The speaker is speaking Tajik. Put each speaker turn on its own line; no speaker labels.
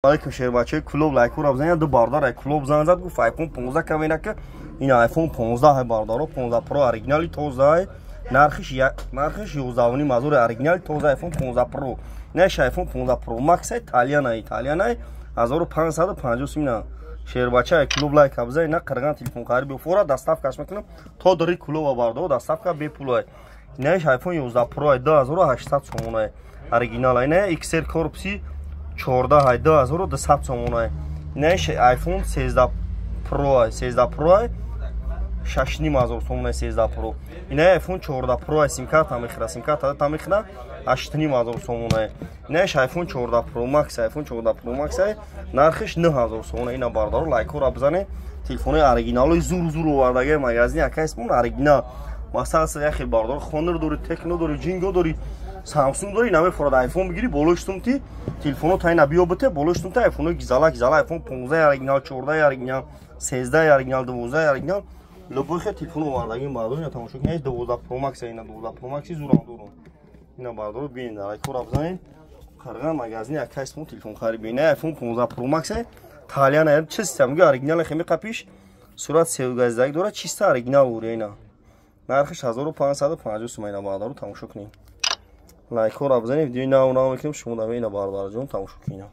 Алейкум, шербачаи клуб, лайкура бизанед. Ду бародар ай клуб занг зад, гуфт iPhone 15 каменака. Ин iPhone 15 ай, бародаро, 15 Pro оригинали тоза ай. Нархиш 11,5 мазури, оригинали тоза iPhone 15 Pro. Инаш iPhone 15 Pro Max ай, италиан ай, италиан ай, 1550 сумина. Шербача ай клуб, лайка бизанед, на қирған телефон хари бифора, доставкаш мекунам то дари клуба, бародаро, доставка бепул ай. Инаш iPhone 11 Pro ай, 2800 сомон ай, оригинал ай. Ина XR корпуси 14 ай, 2200 сомон ай. Инаиш iPhone 13 Pro ай, 13 Pro ай, 6500 сомон ай 13 Pro. Ина iPhone 14 Pro ай, сим-карта мехӯра, сим-карта та мехӯра, 8500 сомон ай. Инаиш iPhone 14 Pro Max, iPhone 14 Pro Max ай, нархиш 9000 сомон ай. Ина, бародаро, лайкҳоро бизанед. Телефонои оригиналои зур зур овардаги магазини акайсмон, оригинал. Масалан, яхе бародаро, Хонор дори, Техно дори, Ҷинго дори, Самсунг дори, намефорад iPhone бигири, болои сумти телефоно тайна биё бите, болои сумти iPhone гизала гизала, iPhone 15 оригинал, 14 оригинал, 13 оригинал, 12 оригинал, любой хе телефон овардагим, бардор, ина тамошо кунед, 12 Pro Max, ина 12 Pro Max зурам дорам. Ина, бардор, бинед, лайкҳоро бизанед. Қирған магазини акайсмон телефон хари бина. iPhone 15 Pro Max Талиан, чиста, мегӯ, оригинал, хеми қапиш сурат севгаздаг дорад, чиста оригинал ури. Ина нархиш 1550 сум. Ина, бародаро, тамошо кунед, лайкҳоро бизанед, видеои нав нав мекунем, шумо даме. Ина, бародарҷон, тамошо кунед.